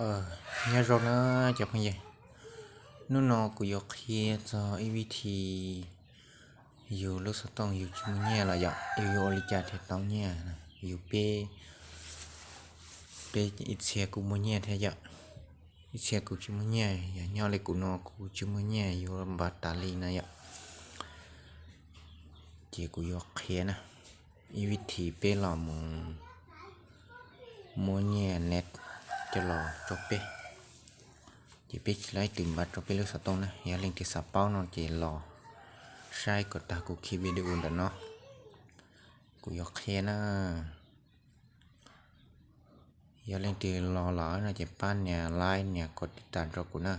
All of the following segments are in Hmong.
Nyob zoo na cov phooj ywg, hnub no kuv yuav qhia txog ib vib thi yug lub xov tooj yug tsis muaj nyiaj los yom, yug yuav ua li cas thiaj tau nyiaj. Yug peb, peb ib txhia kuj muaj nyiaj thiab yom, ib txhia kuj tsis muaj nyiaj. Yog nyob li kuv no kuv tsis muaj nyiaj, yug npav tas li na yom. Ces kuv yuav qhia na, ib vib thi peb los mus muab nyiaj net coj los rau peb. Ces peb tsis laib twm npav rau peb lub xov tooj na. Yog leej twg xav paub no ces los saib kom tag kuv khij video ntawm no, kuv yuav qhia na. Yog leej twg los lawm no ces pab nias like nias kom tiv tas rau kuv na.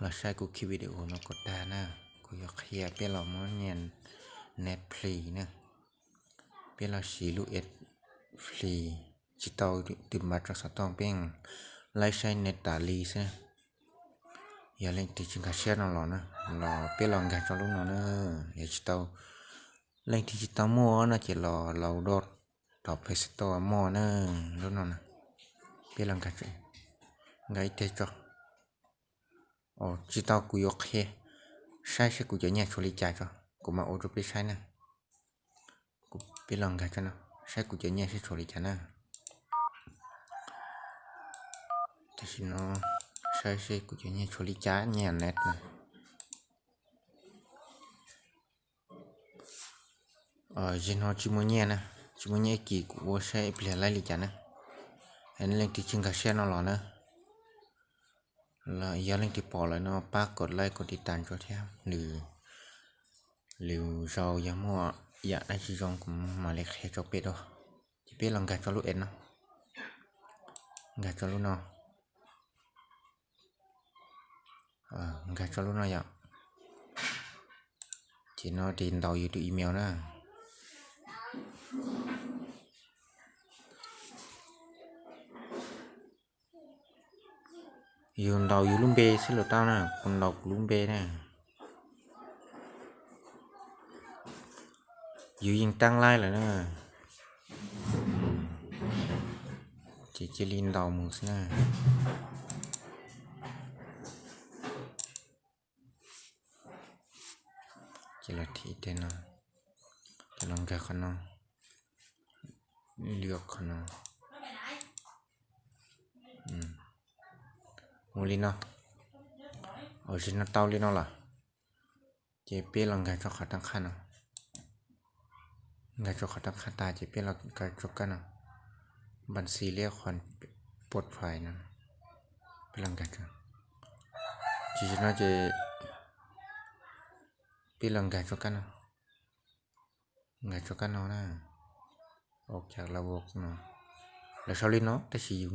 Los saib kuv khij video no kom tag na, kuv yuav qhia peb los muab nyiaj net free na. Peb los siv lub app free, tsis tau twm npav rau xov tooj, peb laib saib net tas li xwb. Yog leej twg tsis nkag siab no los na, los peb los nkag tso lub no na. Yog tsis tau, leej twg tsis tau muaj no ces los load rau Play Store muaj na, lub no na. Peb los nkag, nkag ib teg tso. Tsis tau kuv yuav qhia saib seb kuv cov nyiaj tshuav li cas tso, kuv mam ua rau peb saib na. Peb los nkag tso no, saib kuv cov nyiaj seb tshuav li cas na. Tam sim no saib seb kuv cov nyiaj tshuav li cas, nyiaj net na. Zaum no tsis muaj nyiaj na, tsis muaj nyiaj ib kis, kuv ua saib ib pliag laib li cas na. Leej twg tsis nkag siab no los na, yog leej twg pom lawm no pab kom like kom tiv tas ntsuav thiab. Lwm zaus yog muaj yam dab tsi zoo kuv mam li qhia rau peb dua. Ces peb los nkag tso lub app no, nkag tso lub no. Nkag tso lub no yom. Ces no ris ntaus yus tus email na. Yus ntaus yus lub npe xwb los tau na, kuv ntaus kuv lub npe na. Yus yeej tab laib lawm na, ces cia li ntaus mus xwb na. Ces los thim tej no, ces los nkag qhov no, li qhov no. Ua li no, zaum no tau li no lawm, ces peb los nkag tso qhov tab qhaj no. Nkag tso qhov tab qhaj tag ces peb los nkag tso kab no, npan xi liab qhov pov fais no, peb los nkag tso. Ces zaum no ces peb los nkag tso kab no, nkag tso kab no na. Ua cas lawv ua no, lawv sau li no tab sis yus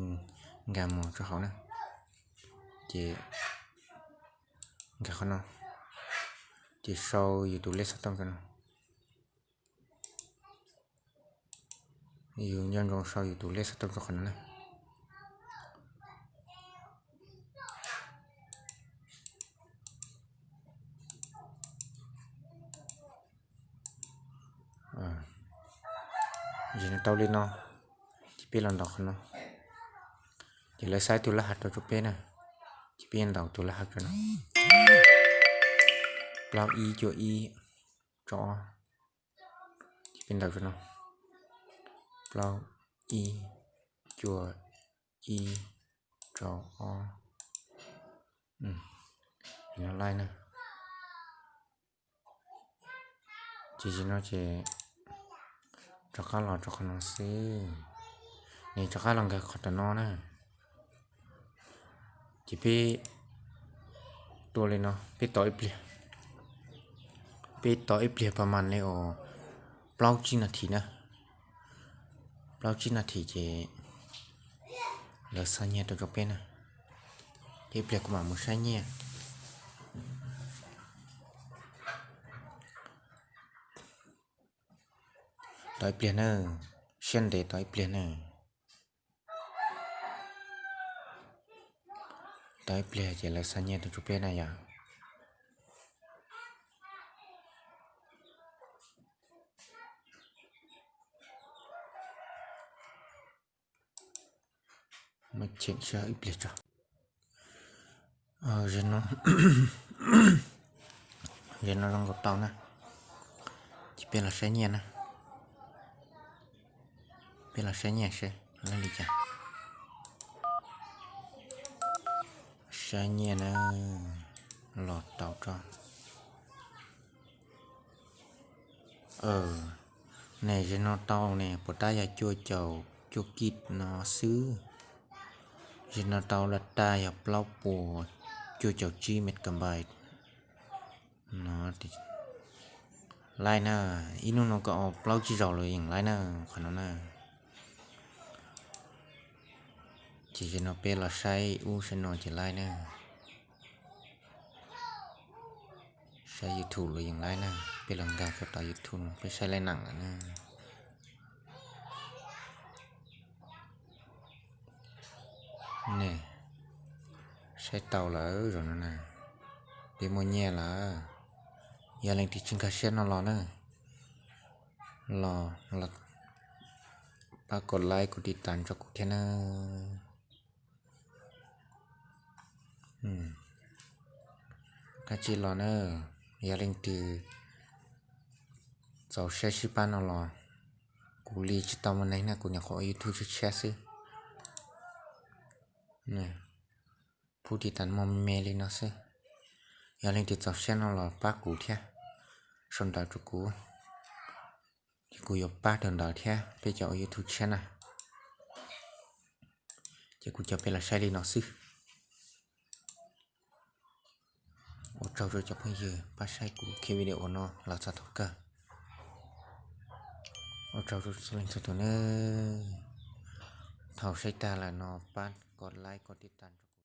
nkag mus tso hauv na. Ces nkag qhov no, ces sau yus tus lej xov tooj tso no. Yus nco ntsoov sau yus tus lej xov tooj rau qhov no na. Ces nws tau li no, ces peb los ntaus qhov no, ces lawv xa tus laj hav rau rau peb na, ces peb ntaus tus laj hav rau no, plaub ib cuaj ib rau ob, ces peb ntaus rau no, plaub ib cuaj ib rau ob, no laij na. Ces zaum no ces rov qab los rau qhov no xwb, nws rov qab los nkag qhov tom no na. Ces peb tua li no, peb tos ib pliag, peb tos ib pliag pas mas li uas plaub tsib nas this na, plaub tsib nas this ces lawv xa nyiaj rau rau peb na. Ces ib pliag kuv mam mus saib nyiaj. Tos ib pliag na, siab ntev tos ib pliag na. Tos ib pliag ces lawv xa nyiaj rau rau peb na yom. Muab Cheem seb ib pliag tso. Ze no, ze no zoo nkaus tau na. Ces peb los saib nyiaj na. Peb los saib nyiaj seb li cas. Saib nyiaj na, los tau tso. Ne, ze no tau ne puas tab yog cuaj caum cuaj kij no xwb. Ze no tau data yog plaub puas cuaj caum tsib megabyte no. Laib na, ib hnub no koj ua plaub tsib zaus los yeej laib na, qhov no na. Ces ze no peb los saib ub saib no ces laib na. Saib YouTube los yeej laib na, peb los nkag rau tom YouTube no peb saib laib neem lawm na. Ne, saib tau lawm zaum no na, peb muaj nyiaj lawm. Yog leej twg tsis nkag siab no los na, los, los pab kom like kom tiv tas rau kuv thiab na. Kav tsij los na, yog leej twg txaus siab sib pab no los, kuv li tsis tau muaj neeg na, kuv nyuam qhuav ua YouTube tshiab tshiab xwb. Pub tiv tas muag me me li no xwb. Yog leej twg txaus siab no los pab kuv thiab, sau ntawv rau kuv, ces kuv yuav pab rau ntawd thiab peb cov ua YouTube tshiab na. Ces kuv coj peb los saib li no xwb. Ua tsaug rau cov phooj ywg pab saib kuv clip video no los txog thaum kawg. Ua tsaug rau txhua leej txhua tus nawb. Thaum saib tag lawm no pab kom like kom tiv tas rau